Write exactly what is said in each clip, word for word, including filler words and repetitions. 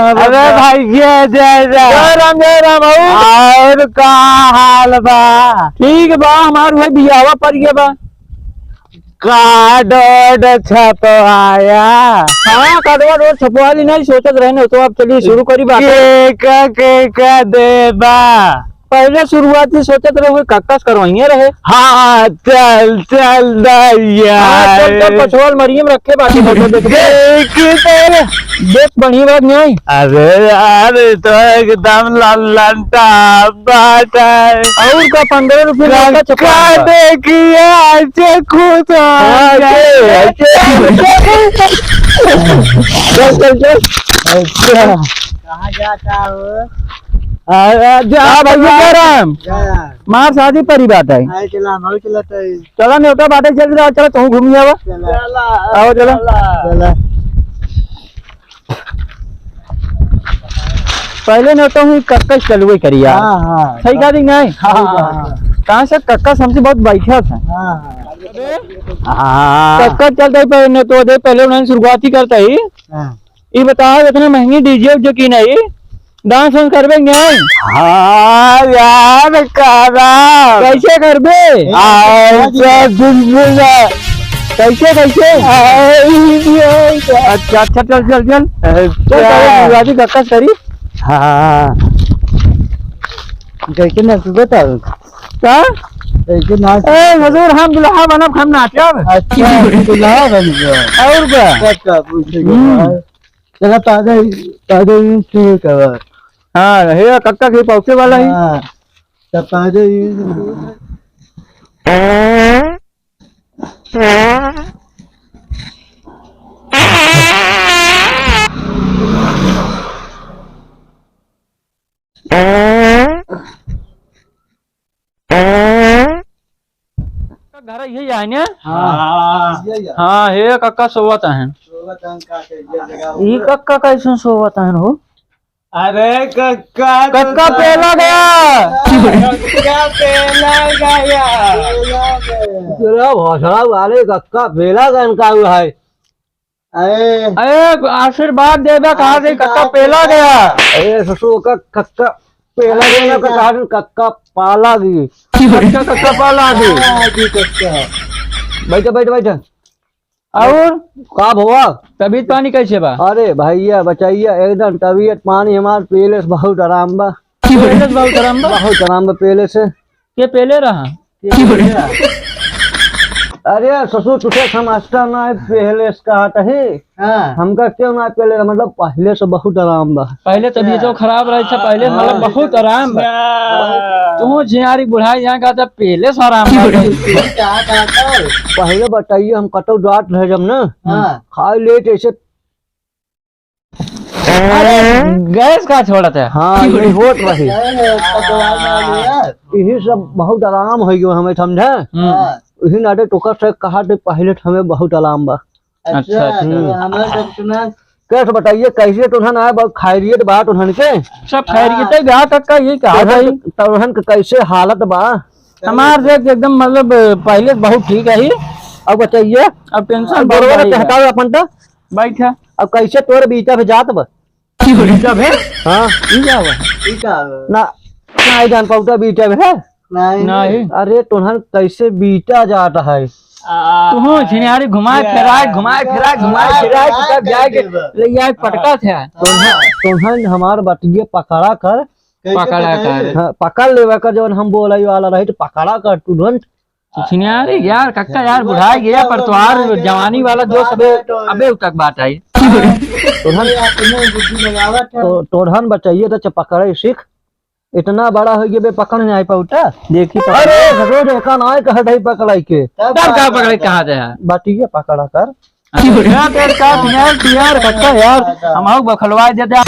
अरे भाई, जय जय राम। जय राम, जय राम, और? और का हाल बा? ठीक बा, हमार उहे बियाहवा पर गया बा। कार्ड ओर्ड छपवाया? हाँ, कार्ड ओर्ड छपवा ली, नहीं सोचत रहे ना, तो अब चलिए शुरू करी बात। के का, के का देबा? पहले शुरुआती सोचत रहे, हुए कक्कस करवाइए रहे। हाँ, चल, चल, दैया। हाँ, चल, चल, पछवाल मरियम रखे बाकी फोटो देख। देख, देख। देख, बढ़िया बात नहीं। अरे यार, ये तो एकदम लल्लंटा बात है। और का, पन्द्रह रुपये में का कक्का छपवाएगा? देखिए, ऐसे खुश हो हाँ, गए। ऐसे, ऐसे। चल, चल, चल। अच्छा। कहाँ जाता हो? आ, आ, जा, हाँ, भैया, जय राम। जय राम। मार शादी परी बात है। हाँ, चला, हम चलत है। चला, नेवता बाटे, जल्दी आओ, चला, तू घूमी आवा। चला। आओ, चला। चला। पहले नेवता हुई कक्कस चलवे करिया। हाँ, हाँ। सही कहा दी नहीं? हाँ, हाँ, हाँ। कहाँ से कक्कस हमसे बहुत बैठा था। हाँ, हाँ। हाँ। कक्कस चलता ही पहले नेवता दे, पहले उन्होंने शुरुआत ही करता ही। हाँ। ई बताओ, इतना महंगी डीजे उजे की नहीं, डांस वांस करबे नहीं? हाँ यार, करा। कैसे करबे? ऐसे बिल्कुल। कैसे, कैसे? ऐसे। अच्छा, अच्छा, चल, चल, चल। चल, अच्छा। चल, बुआ जी, कक्कस करी। हाँ। कैसे नाचबे तब? का? कैसे नाच? ए, हुजूर, हम दुल्हा बनब, हम नाचब। अच्छा, दुल्हा बनबे। और का? कक्का पूछे के हम्म। बाद। चला, ताजा ही, ताजा ही शुरू करा। हाँ, हे कक्का के पहुँचे वाला ही। हाँ, तब ताजा ही। घर यही है ने? हाँ। हाँ, हे कक्का सोवत आहन। सोवत आहन का के ये जगह ई कक्का कैसन सोवत आहन हो? अरे कक्का, कक्का पेला गया। कक्का पेला गया। तेरा भोसड़ा वाले कक्का पेला गया इनका हुआ है। अरे। अरे, आशीर्वाद देबे कहा से, कक्का पेला गया। अरे, ससुर का कक्का पेला गया, का कहा से कक्का पाला गई। कक्का, कक्का पाला गई। पाला गई कक्का। बैठा, बैठा, बैठा। और? का भवा? तबीयत पानी कैसे बा? अरे भैया, बचैया, एकदम तबीयत पानी हमार पेले से बहुत आराम बा। पेले से बहुत आराम बा? बहुत आराम बा पेले से। के पेले रहा? अरे ससुर, तुझे समझता ना है, पहले से कहा था ही। हाँ। हमका क्यों ना पेले रहा, मतलब पहले से बहुत आराम बा। पहले तबीयत तो खराब रही था, पहले मतलब हाँ। बहुत आराम बा। अच्छा। तू झियारी बुढ़ाई यहाँ का था, पेले से आराम बा। क्या, क्या, क्या? पहले बताइए, हम कतौ जात रहे जब ना, हाँ। खाए लेट ऐसे अरे, गैस का छोड़त है? हाँ, ये होत रही। अरे, पकवान वाली है। यही सब बहुत आराम हो गयो हमें, समझे? हम्म। हाँ। यही नाते तोकर से कहा थे पहले तो हमें बहुत आराम बा। अच्छा, अच्छा, अच्छा। तो हमें सब सुना। कैसे बताइए, कैसे तुन्हन आए बा, खैरियत बा तुन्हन के? सब खैरियत है, हाँ। बा कक्का, ये कहा तुन्हन भाई? के, तुन्हन के कैसे हालत बा? हमार से एकदम मतलब पहले बहुत ठीक है ही। अब बताइए। अब टेंशन अब बहुत गोरवा भारी के है। हटाओ अपन तो। बैठा। अब कैसे तोर बीटा पे जात बा? बीटा पे? हाँ। ई का बा? ई का बा? ना, ना, ई जान पाउता बीटा पे है? नहीं। नहीं। अरे, तोहन कैसे बीटा जात है? आ, तुहूँ झिनियारी घुमाए फिराए, घुमाए फिराए, घुमाए फिराए, कि तब जाए के ले आए पटका थे। तोहन, तोहन हमार बतिये पकड़ा कर। कैसे पकड़ा पकड़े? कर। हाँ, पकड़ लेवे कर, जवन हम बोले वाला रही, तो पकड़ा कर तुरंत। छिनियारे यार, कक्का यार, बुढ़ा गया, पर तोहार जवानी वाला जोश अबे, अबे तक बात आई। तोरहन, अपने बुद्धि लगावत है। तो, तोरहन बचाइए तो च-, पकड़े सीख। इतना बड़ा हो गया बे, पकड़ नहीं आई पाउता। देखी तो। अरे, रोज एका ना आए, कहा नहीं पकड़ाई के। तब तब का का पकड़े, कहा दे है? बाटिए पकड़ा कर। अच्छा, यार, तेरे का यार, तू यार, कक्का यार, हम आऊ बखलवा दे दे।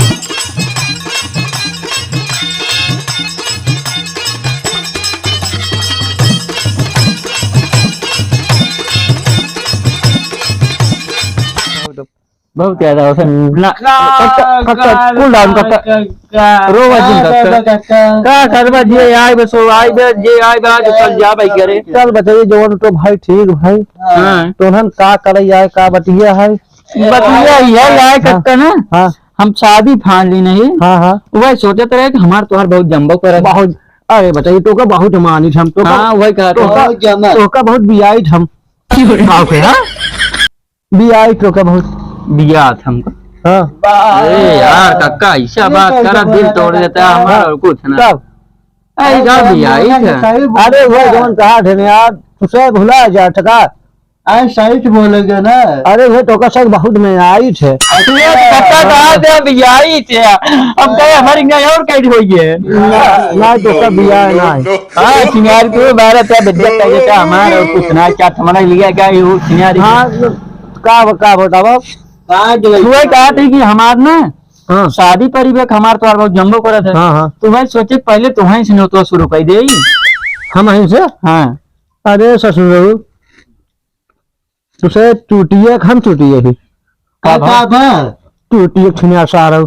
बहुत ज्यादा हो सर। ना, कक्का, कक्का, cool down, कक्का। रो मत जिन, कक्का। का करबा, जे आए बे, सो आए बे, जे आए बे, आज कल जा भाई करे। चल बताइए, जवन तो भाई ठीक भाई। हाँ। तो उन्हन का करे आए, का बतिया है? बतिया ही है, आए हाँ। कक्का ना। हाँ। हम शादी फान ली नहीं। हाँ, हाँ। वही सोचत रहे कि हमार तोहार बहुत जम्बो करत। बहुत। अरे बताइए, तोका बहुत मानित हम, तोका, हाँ, वही कहत तोका, बहुत जमा। तोका बहुत बियाइत हम। का हो गया? बियाइत तोका बहुत। बियात हमको। हाँ। अरे यार, कक्का, ऐसा ये बात कैसे करा, दिल बोला तोड़ था देता है कक्का? हमारा, और कुछ ना। कब? ऐसा बियाइत है। अरे वो जौन कहा थे ना यार, तुसे भुला जा, ठका। अरे सही तो बोलेंगे ना। अरे वो तो का सर बहुत में आई थे। अच्छा। ये तो कक्का कहा थे, अब आई थे। अब कहे हमारी नहीं और कैद हुई है। ना, ना तो का बिया ना है। हाँ, सिंगार को बारह रुपया बेइज्जत कर देता हमारा और कुछ ना, क्या हमारा लिया क्या ये वो सिंगार। हाँ, तो का, का बतावा? का जो तू ये कहा थे कि हमार ना हाँ। शादी परिवेक हमार तोहार बहुत जम्बो करत है। हाँ, हाँ। तो भाई सोचे पहले तो वहीं से नोतवा शुरू कर दे। हम वहीं से? हाँ। अरे ससुर, तुसे चूटिया, हम चूटिया ही। का का भाई? बा? चूटिया छिनिया सारा।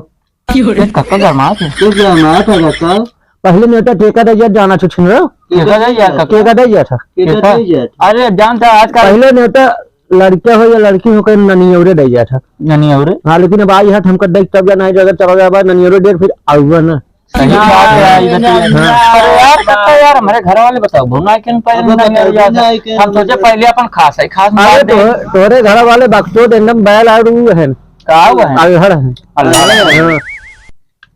ये कक्का गरमात है। ये गरमात है कक्का। पहले नेवता ठेका दे जात जाना छो छिन रहो। ठेका दे जात कक्का। ठेका दे जात था। ठेका दे जात। अरे जानता आजकल पहले नेवता लड़का हो या लड़की हो, कहीं ननियौरे दे जात था। ननियौरे? हाँ, लेकिन अब आई हट हमका देख तब या नहीं जगह चला जाबा, ननियौरे डेढ़ फिर आउबा ना। सही बात है, आई बतिया। हाँ। अरे यार, कक्का यार, हमारे घर वाले बताओ, भुना के पहले अब ना बताओ, मिल जाता। भुना के हम सोचे पहले अपन खास है, खास अरे बात है। तो, तोरे घर वाले बकचोद एकदम बैल आड़ू है। का हुआ है? अल्हड़ है। अल्हड़ है। हाँ।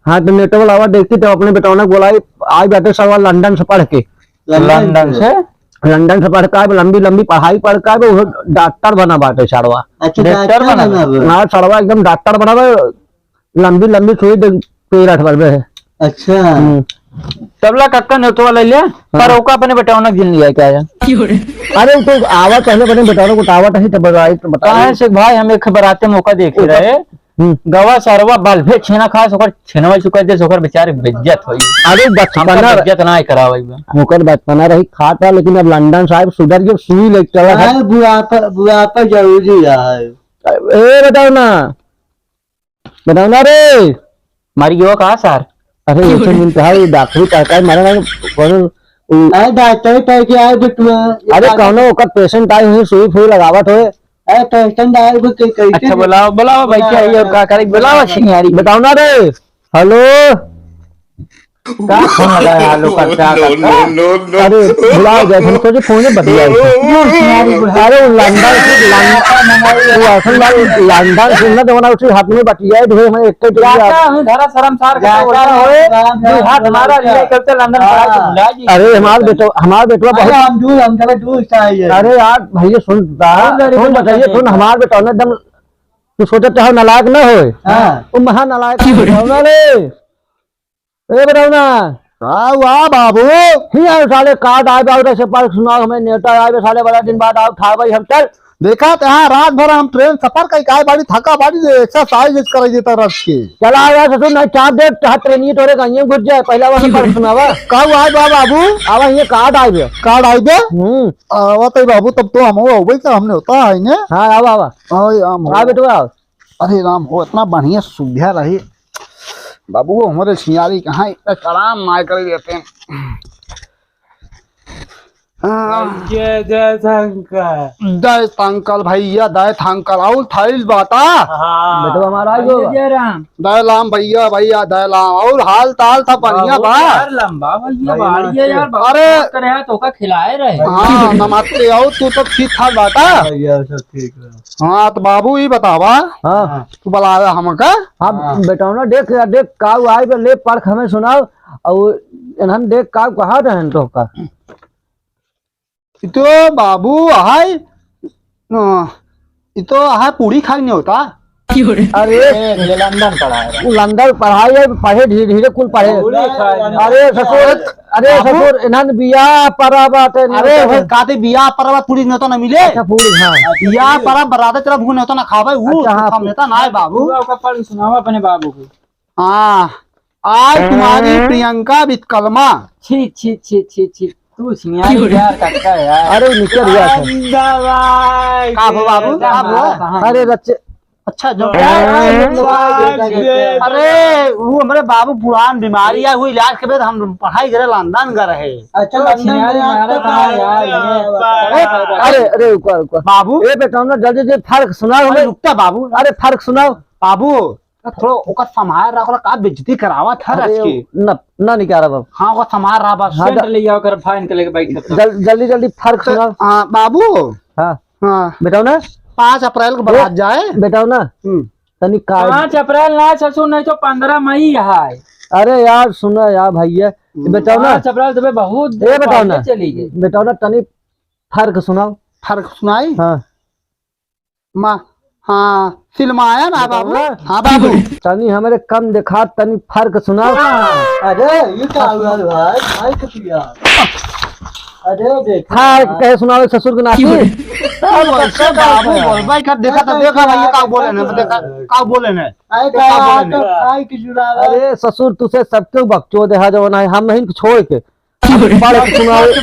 हाँ, तो नेटो वाला आवाज देखती तो अपने बेटौना को बोलाई, आई बैठे सवा लंदन से पढ़ के। लंदन लंदन से? से? लंदन से पढ़ के आए, लंबी लंबी पढ़ाई पढ़ के आए, वो डॉक्टर बना बाटे सड़वा। अच्छा, डॉक्टर डॉक्टर बना बना बा। बा। हाँ, सड़वा एकदम डॉक्टर बना बा। लंबी लंबी सुई दे, पेट अठवार में है। अच्छा। हम्म। तबला कक्का नेतवा ले लिया, हाँ। पर ओका अपने बेटौना के दिन लिया क्या है? अरे, वो तो आवा पहले अपने बेटौना को उठावा नहीं तो बताई तो बता। काहे से भाई, हम एक बराते मौका देखे ओका रहे। हम्म। गवा सरवा बल्फे छेना खास, ओकर छेनवा चुका दे, ओकर बेचारे बेइज्जत होई। अरे, बचपना हमका बेइज्जत ना करावे बा। ओकर बचपना रही, खात रहा, लेकिन अब लंदन साहब सुधर के सुई लेके चला है। अरे, बुढ़ापा, बुढ़ापा जरूरी है। ए, बताओ ना, बताओ ना रे। मर गयो का सर? अरे, ऐसे मिलता है, ये डॉक्टरी का, का मारा ना, कौन, उ- अरे, डॉक्टरी का क्या है, बिटुआ? अरे, कौनो ओकर पेशेंट आए हुए, सुई फुई लगावत होए। अरे, पेशेंट आए हुए, कई, कई अच्छा, के बुलाओ, बुलाओ भाई, क्या ये और का करे? बुलाओ सिंगारी। बताओ ना रे। हेलो। का फोन लगाया, हेलो, का, क्या करता? No, no, no, no। अरे, भुला गए, हम सोचे फोन में बतिया रहे थे। क्यों सिंगारी बुढ़ा? अरे, वो लंदन से, लं-, वो असल बात, लंदन से ना, जमाना उसी हाथ में बतिया रहे थे, हमें एक के जाता हूँ, धरा शर्म सार का जाता बोलता हूँ, है, दो हाथ मारा, ले करते लंदन पढ़ाई के भुला जी। अरे, हमार बेटो, हमार बेटवा अरे, बहुत हम दूर, हम जरा दूर से आए हैं। अरे यार, भैया सुन, दा-, अरे, सुन, अरे, बताइए, अरे, सुन, हमार बेटवा ना एकदम, तू सोचत चाहो नालायक ना होए। हाँ। वो महा नालायक होए। बेटौना रे। ए बेटौना। का हुआ बाबू? हियाँ साले कार्ड आए बा, उधर से पढ़ सुनाओ, हमें नेता आए बा, साले बड़ा दिन बाद आओ, ठार भाई हम चल। देखा तो हाँ, रात भर हम ट्रेन सफर कई काय बाड़ी, थका बाड़ी, जे एक्सरसाइज करे देता रख के। चला आया ससुर, नहीं चाप दे, चाहे ट्रेन ही तोरे गंजे में घुस जाए, पहला वाला पढ़ सुनावा। का हुआ आए बा बाबू? आवा, ये कार्ड आए बा। कार्ड आए बा? हम्म। आवा तो बाबू, तब तो हम हो, वही तो हमने होता है ने। हाँ, आवा, आवा। हाँ, हम हो। आ बेटवा, आवा। अरे राम हो, इतना बढ़िया सुविधा रही। बाबू, हमारे सियारी कहाँ इतना आराम ना कर लेते हैं। हाँ। जय, जय शंकर। जय शंकर भैया, जय शंकर। और थाइल बाता। हाँ। बेटवा हमारा आइयो। जय राम। जय राम भैया, भैया, जय राम। और हाल ताल सब बढ़िया बहुत बा? यार लंबा भैया, भारी है यार, बहुत अरे। बात करे हैं, तो का खिलाए रहे। हाँ, नमस्ते। और तू सब ठीक ठाक बाटा? भैया, सब ठीक रहे। हाँ, तो बाबू, ई बतावा, हाँ। तू बुलाया हमका? हाँ, हाँ। बेटौना, देख, देख, काऊ आए बे, ले परख हमें सुनाओ, और इन्हन देख, काऊ कहा रहन तो का? ई तो बाबू, हाय, हाँ, ई तो हाय, पूरी खाई नहीं होता। अरे, ए, ये लंदन पढ़ा है। वो लंदन पढ़ाई है, पढ़े धीरे धीरे कुल पढ़े। पूरी खाई नहीं। अरे ससुर, अरे बाबू। ससुर, इन्हन बियाह परा बाटे, अरे, नहीं तो भाई, काते बियाह परा बा, पूरी नहीं तो ना मिले। अच्छा, पूरी, हाँ। बियाह परा बराते तेरा भूख नहीं तो ना खावे, वो अच्छा, हाँ। सब नेता ना है बाबू। पूरा ओकर पढ़ सुनावा अपने बाबू को। हाँ, आज तुम्हारी प्रियंका वितकलमा। छी, छी, छी, छी, छी। तू सियारी यार, कक्का यार। अरे, नीचे रुआ था। का हो बाबू? का हो? अरे, रच्चे। अच्छा, जो अरे, वो हमारे बाबू पुरान बीमारी है, वो इलाज के बाद हम पढ़ाई करे लंदन गए रहे। अच्छा, लंदन गए, आपका यार। अरे, अरे, रुको, रुको। बाबू। ए, बेटा, हमरा जल्दी से फर्क सुनाओ हमें। रुकता बाबू। अरे, फर्क सुनाओ। बाबू, ना, थोड़ा ओकर संभाल रहा, ओकरा का बेइज्जती करावत है अरे, आज की। ना, ना निकारा बाबू। हाँ, ओकर संभाल रहा बाबू। हाँ, सेंट ज-, ले आओ, ओकर फाइन के लेके बैठ सकता। जल-, जल्दी, जल्दी फर्क तो, सुनाओ। हाँ, बाबू। हाँ। हाँ। बेटाओ ना। पाँच अप्रैल को ए, बारात जाए। बेटाओ ना। हम्म। तनी का पाँच अप्रैल ना ससुर, नहीं तो पन्द्रह मई है। अरे यार, सुना यार भैया, हम्म। बेटाओ ना। पाँच अप्रैल तो बे बहुत ए, बेटाओ पहले ना। चली गई। बेटाओ ना, तनी फर्क सुनाओ। फर्क सुनाई? हाँ। मा-, हाँ, सिलमाया ना बाबू। ना। हाँ बाबू। तनी हमरे कम देखा, तनी फर्क सुनाओ। अरे, ये का हुआ रे भाई? भाई कुछ यार। अरे, देख। फर्क कहे सुनाओ ससुर के नाती। अरे, वैसे बाबू बोल भाई, का देखा तो देखा भाई, ये का बोले ना, देखा, का बोले ना? अरे, ये का बोले ना? अरे, ससुर, तुसे सबके बकचोद है, जो ना है, हम नहीं छोड़ के। पढ़ के सुनावे।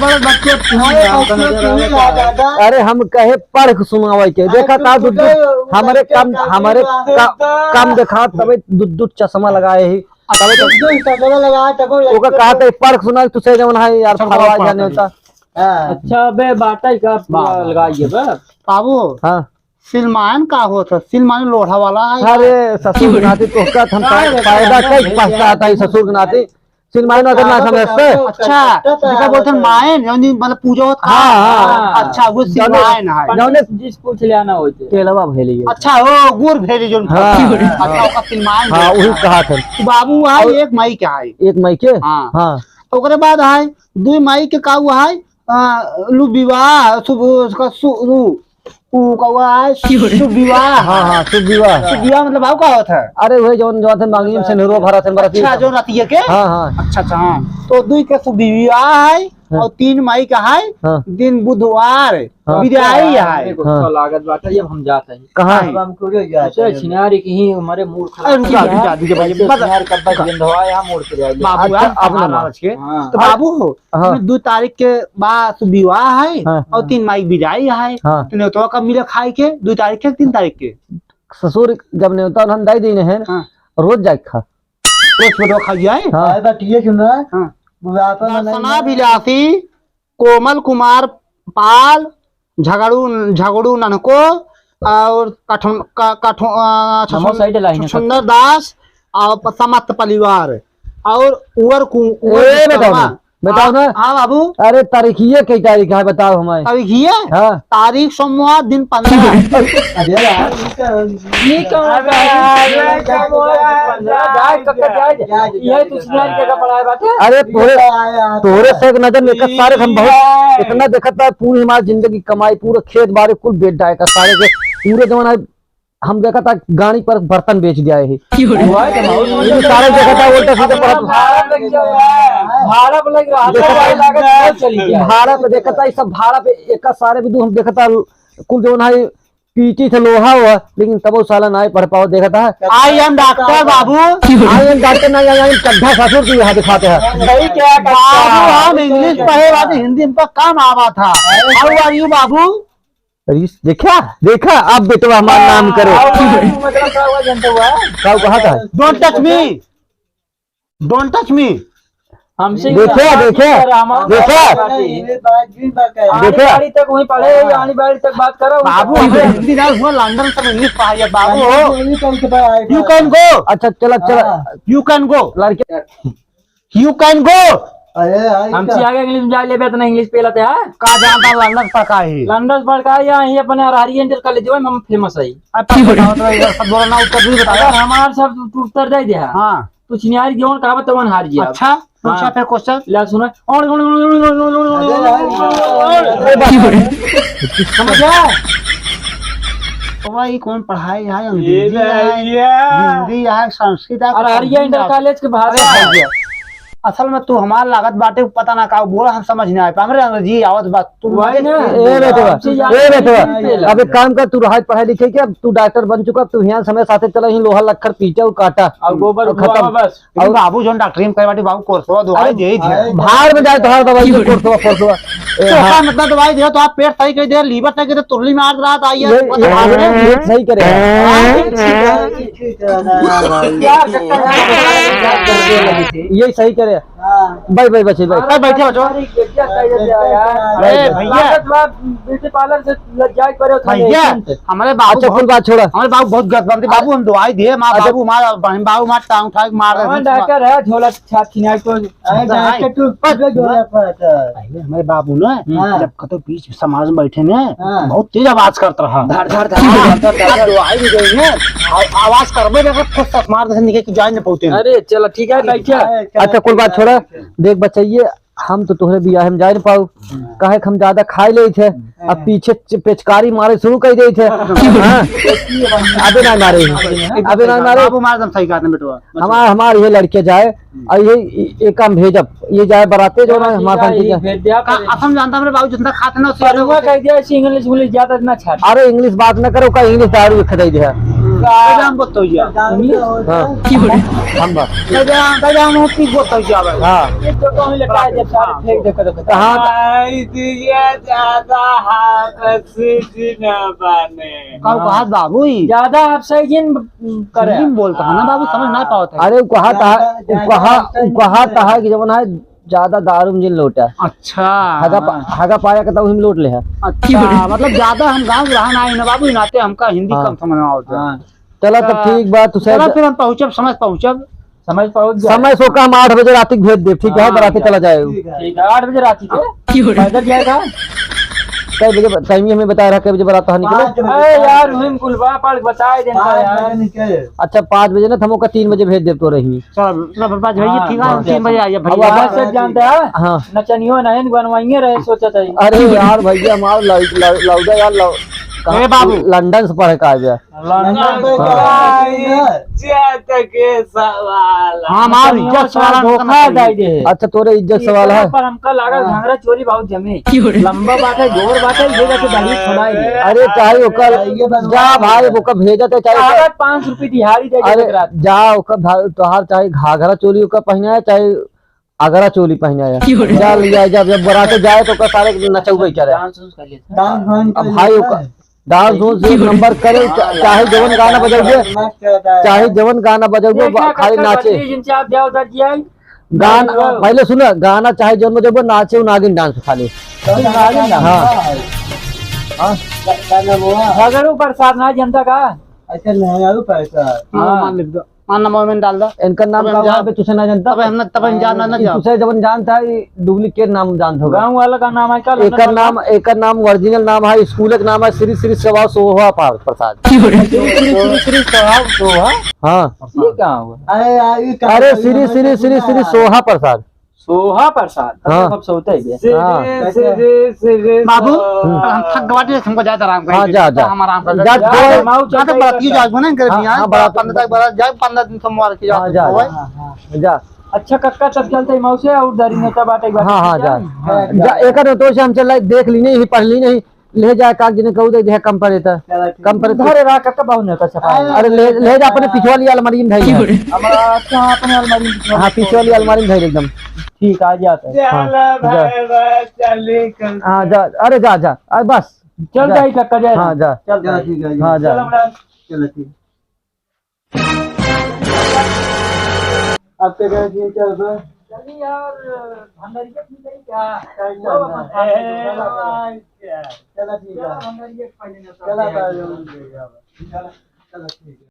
अरे, हम कहे पढ़ के सुनावे के। देखा था, दू, दू, हमरे कम, हमरे क-, कम देखा, तबे दू, दू चश्मा लगाए ही। अच्छा, दू, दू चश्मा लगाए, तबे ओका कहा था, पढ़ के सुनावे, तुसे जवन है यार, अच्छा, फरवा पढ़ जाने के। होता। हाँ। अच्छा, बे, बाटा ही का लगाइए, बे। बाबू। हाँ। सिलमायन का होत है? सिलमायन लोढ़ा वाला है। अरे, ससुर के नाती तोहका त हम का रे, फायदा का कई रे, पछताता है ससुर के नाती। सिलमायन अगर ना समझते। अच्छा, जेका बोलते हैं मायन, यानी मतलब पूजा होत का? हाँ, हाँ। अच्छा, वो सिलमायन है। जौने जिस पूछ लिया ना होते। तेलवा भेली है। अच्छा, ओ, गुड़ भेली जोन। हाँ। अच्छा, ओका सिलमायन हाँ, बोलते हैं। वही कहा था। तो बाबू है, और एक माई के है। एक माई के? हाँ। हाँ। ओकरे बाद है, दुई माई के का हुआ है? आ, लु विवाह, शुभ, उसका सु-, लु, उ, का हुआ है, शुभ विवाह। हाँ, हाँ, शुभ विवाह। शुभ विवाह मतलब भाव का होता है? अरे, वही जौन, जौन थे मांगनी में सिंदूरो भरा थे, बराती अच्छा, का। जो रतिये के? हाँ, हाँ। अच्छा, अच्छा, हाँ। तो दुई के शुभ विवाह है, हाँ। और तीन मई का है, हाँ। दिन बुधवार, हाँ। विदाई है। मेरे को हाँ। अच्छा लागत बाटे, अब हम जाते हैं। कहाँ? अब हम कुछ जाते हैं। छिनारी की ही हमारे मूड खराब अरे, रुक जा, है। रुक जा, रुक जा, भाई, ऐसे बस। छिनार कब्बा गेंद हुआ है, हम मुड़ के जाएंगे। बाबू, अच्छा, यार, अब ना। हाँ। तो बाबू हो, हाँ। दो तारीख के बाद विवाह है हाँ। और तीन मई विदाई है। हाँ। तो नेवतवा कब मिले खाए के? दो तारीख के, तीन तारीख के? ससुर जब नेवता उन्हन दाई दीने हैं, हाँ। रोज जाए खा। रोज फोटो खा गया है? हाँ। आए बा, ठीक है, सुन रहा है? हाँ। बुढ़ापा में दर्शना नहीं। भिलासी, कोमल कुमार पाल, झगड़ू, झगड़ू ननको और कठुन-, क-, कठु-, अ, नमो छसुन-, side line है। छसुंदर दास और प-, समस्त परिवार और उवर कु-, उवर ए, बेटा, विश्वकर्मा। बेटा, हाँ, ना। हाँ, बाबू। अरे, तारीखिए कई तारीख है, बताओ हमें। तारीखिए? हाँ। तारीख सोमवार, दिन पन्द्रह। अरे यार, ये क्या, ये क्या? अरे, अरे, क्या बोला है? पन्द्रह, जाए, कब तक जाए? जाए, जाए, ये जाए, तो जाए। सुनाई के का पढ़ाए बाटे? अरे, तोरे, तोरे से एक नजर में एक सारे हम बहुत इतना देखत बा, पूरी हमारी जिंदगी कमाई, पूरा खेत बाड़ी कुल बेच डाए का सारे के, पूरे जमाना हम देखत बा गाड़ी पर बर्तन बेच दिया है। क्यों रे? हुआ है तो बहुत ये सारे देखत बा उल्टा सीधा पड़त। भाड़ा पे लग गया है। भाड़ा पे लग रहा है, देखत बा, भाड़ा पे चली गया। भाड़ा पे देखत बा, ये सब भाड़ा पे एक सारे भी दू हम देखत बा, कुल जवन है पीटी थे लोहा हुआ, लेकिन तबो साला नाहीं पढ़ पाओ, देखत है। I am doctor बाबू। I am doctor नहीं, I am चड्ढा ससुर तू यहाँ दिखाते हैं। सही क्या बाबू, हम English पढ़े बाबू, हिंदी हमका कम आवा था। How are you बाबू? अरे, देखा, देखा, अब बेटवा हमार नाम करे। How are you मतलब का हुआ जानते हुआ? का कहा था? Don't touch me। Don't touch me। हमसे देखे, बातचीत देखे, कर रहा, हम देखे। बातचीत। आनी देखे। बाड़ी तक वहीं पढ़े, आनी बाड़ी तक बात करो। बाबू, हमें हिंदी ना हुआ, लंदन से English पढ़ाई है, बाबू। You can go। अच्छा, चला, चला। हाँ। You can go। लड़के। You can go। अरे यार, हमसे इसका आगे English में जा ले, इतना English पे लेते हैं। का जानता लंदन पढ़ का है? लंदन पढ़ का है, यहाँ ही अपने अरहरी इंटर कॉलेज में हम famous है। अब पता बताओ तो, इधर सब बोला ना, उत्तर भी बताओ। अगर हमार सब उत्तर दे दिया। हाँ। कुछ नहीं आ रही, जौन कहावत तवन हार गया। अच्छा, पूछा हाँ। फिर question। ला सुना। और, और, और, अरे भाई, समझ गया? तो भाई, कौन पढ़ाई है? ये अंग्रेजी है, भैया। हिंदी है, संस्कृत है, अरे, हरिया इंटर कॉलेज के भाषा अरे, है। भैया। असल में तू हमार लागत बाटे, पता ना का बोला, हम समझ नहीं आए। हमरे अंग्रेजी आवत बात, तू वही ना। ए बेटवा, आपसे याद ए बेटवा, नहीं पहला। अब एक काम कर, तू रहा पढ़ाई लिखे के, अब तू डॉक्टर बन चुका, अब तू यहाँ समय साथे चला, ही लोहा लक्खर पीटे और काटा। और गोबर और खत्म। धुआवा बस। लेकिन और बाबू जौन डॉक्टरी में करे बाटे, बाबू कोर्सवा दवाई अरे, दे ही दिया। भाड़ में जाए तोहार दवाई, कोर्सवा, कोर्सवा। ए, तो हाँ। का मतलब दवाई दे, तो आप पेट सही कर दे, liver सही कर दे, तुरली मार रहा था, ये यही, पता यही, है। यही सही करे। हाँ, ठीक है, ठीक है, ठीक है, ना, ना, भाई। क्या चक्कर है? यही सही करे। हाँ। भाई, भाई, बच्चे, भाई। अरे, बैठे हो, जो। अरे, अरे, भैया। लागत बा, ब्यूटी पार्लर से ल-, जाए के पड़े होता है, भैया, लेकिन हमारे बाबू अच्छा, कुल बहुत, बात छोड़ा। हमारे बाबू बहुत गलत बनते। बाबू, हम दवाई दिए, माँ, अच्छा। बाबू, माँ, बहन, बाबू, माँ, टांग उठा के मार रहे हैं। डॉक्टर है, झोला छाप छिनाए को। अरे, अच्छा, डॉक्टर, तू बस, पूरे झोला बस। पर है। पहले हमारे बाबू ना, हाँ। जब कतो बीच समाज में बैठे ने, हाँ। बहुत तेज आवाज करत रहा। धर, धर, धर, धर, धर, धर। अब दवाई भी देंगे, आ-, आवाज करबे बेटा, फुस से मार दे, निकल के जाए न पौते। अरे, चलो, ठीक है, बैठिए। अच्छा, कुल बात छोड़ा। देख बचइए, हम तो तोहरे बियाह में जाए न पाऊ, हम्म। काहे कि हम ज्यादा खाए लेई थे, हम्म। अब पीछे च-, पेचकारी मारे शुरू कर देई थे। हाँ। अबे ना मारे, अबे ना मारे। बाबू मार दम सही कहत ना बेटवा। हमार, हमार ये लड़के जाए, हम्म। और ये, ये, ये काम भेजब, ये जाए बराते जो ना, हाँ, हमारे ठीक है, साथ ये ठीक है। भेज दिया का करें। असम जानता मेरे बाबू जितना खाते ना, उससे परुआ ज्यादा कह दिया, ऐसे इंग्लिश, इंग्लिश ज्यादा ना छाट। अरे इंग्लिश बात ना करो, का इंग्लिश दारू एक खदाई दिया। का? हम बोलते हो यार। इंग्लिश? हाँ। हम बात। कह दिया, कह दिया, हम होती बोलते हो क्या भाई? हाँ। ये तो कौन लेता है जब सारे फेंक दे, करो, करो। कहाँ? आई दिया ज्यादा हाथ से जी ना बने। का कहा बाबू ही? ज्यादा आप सही जिन करे। हिंदी में बोलता है ना बाबू, समझ ना पावत है। अरे, उ कहा था, उ कहा, उ कहा था कि जवन है, ज्यादा दारू में जिन लोटा। अच्छा। हगा पा-, हाँ। हगा पाया के तब हम लोट ले है। अच्छा, मतलब, ज्यादा हम गाँव में रहा ना है ना बाबू, नाते हमका हिंदी हाँ। कम समझ में आवत है। हाँ। चला, तब हाँ। ठीक बा, तू चला, शायद फिर हम पहुँचब, समय पहुँचब। समय पहुँच जाए। समय सो का हम आठ बजे रात के भेज देब, ठीक है, हाँ, बराते चला जाए। ठीक है, आठ बजे रात के। पैदल जाएगा? कै बजे ब-, टाइम ही हमें बताया रहा, कै बजे बरात निकले? पाँच बजे। अरे यार, वही कुल बा, पर बताए देन पाँच यार। बजे निकले। अच्छा, पाँच बजे ना, तो हम ओका तीन बजे भेज देब तो रही। चल, चल, पाँच बजे, हाँ, ठीक है, हम हाँ, तीन बजे आइए अब भैया। बस से जानते हैं? हाँ। नचनियो नहीं, बनवाइए रहे, सोचा था। अरे यार भैया, हमार लौ-, लौ-, लौदा यार, लौ-, कहाँ, ए बाबू। लंदन से पढ़ के आ गया। लंदन हाँ। का इज्जत के सवाल। हाँ, हमार इज्जत सवाल धोखा दे दे। अच्छा, तोरे इज्जत सवाल है। पर हमका लागल हाँ। घाघरा चोली बहुत जमे। क्यों रे? लंबा बाटे, गोर बाटे, ये बाटे दाढ़ी छोड़ाई। अरे, चाहे ओकर, ये बनवा जा भाई, ओकर भेजा तो चाहे ओकर। कागज पाँच रुपये दिहाड़ी दे दे अरे, रात। जा ओकर भा-, तोहार चाहे घाघरा चोली ओकर पहनाए, चाहे आगरा चोली पहनाया। क्यों रे? जा लिया, जब, जब बराते जाए तो ओकर सारे नचउबे करे। डांस उंस कर लेता। डांस वांस अब कर भाई लेता ओकर है। डांस उंस एक नंबर करे, चा-, चाहे जवन गाना बजाइए, मस्त रहता है। चाहे जवन गाना बजाइए, देखा बा-, खाली करता नाचे। बदली जिनसे आप जाओ उधर जी आई। गाना, हाँ। पहले सुनो, गाना चाहे जवन बजाइए, नाचे उ नागिन डांस खाली। तो नागिन डांस। हाँ। हाँ। का, का नाम हुआ? भगरू प्रसाद ना जनता का? अच्छा, नहीं, और पैसा। हाँ, हाँ। मान ले दो। हाँ, नमो में डाल दो। इनका नाम तब हम का जान-, वहाँ पे तुझे ना जानता? तब हम ना, तब हम जान ना, ना ई जाओ। तुझे जवन जानता है, ई डुप्लीकेट नाम जानत होगा। गाँव वाला का नाम है का? एकर नाम, एकर नाम ओरिजिनल नाम है, स्कूल के नाम है श्री श्री सेवा सोहा पार-, प्रसाद। श्री श्री श्री श्री सेवा सोहा? हाँ। ये कहाँ हुआ? अरे यार, ये कहाँ अरे हुआ? श्री श्री श्री श्री सोहा प्रसाद। सोहा प्रसाद। हाँ। अब सोते ही है। हाँ। बाबू, हम्म। हम थक गए बाटे, हमको जाए तो आराम हाँ, करेंगे। जा, जा। हम आराम कर जा, लेंगे। जा, जा, माऊ जा, तो चल, बराती चल। जाए, ना कर हाँ, दिया, हाँ, बरात, पंद्रह तक बरात जाए, पंद्रह दिन सोमवार की हाँ, जाए, जा, होए। जा। हाँ, हाँ। जा। अच्छा कक्का, तब चलते ही माऊ से और दरी नेता बाटे एक बार हाँ, हाँ, जा। जा। हाँ, जा, जा। एकर तो से हम चल देख ली नहीं, पढ़ ली नहीं। ले जाए कागज ने कहू दे दे, कम पड़े त। चला ठीक। कम पड़े त। धरे रहा, कक्का, बाहु ने कच्चा पानी। अरे, ले, ले जा अपने पिछवाली अलमारी में धर ले। हमारा, अच्छा, अपने अलमारी में पिछवाली हाँ, पिछवाली अलमारी में धर एकदम। ठीक, आ जाता है। हाँ, चला जा। भाई, बस, चली कल। हाँ, जा, अरे, जा, जा, अरे, बस। चल जा। जाई कक्का, जा। हाँ, जा। चल चला भाई। ठीक है, हाँ, जा। चल हमरा। चला ठीक। अब तो गए थे, चल बे। चलिए यार, भंडारी के पी गई क्या? चल, चल, वो चल। अपन ए, भाई, क्या? चला ठीक है। चला, भंडारी के पहले ना चला, चल। चला, चला, ठीक है।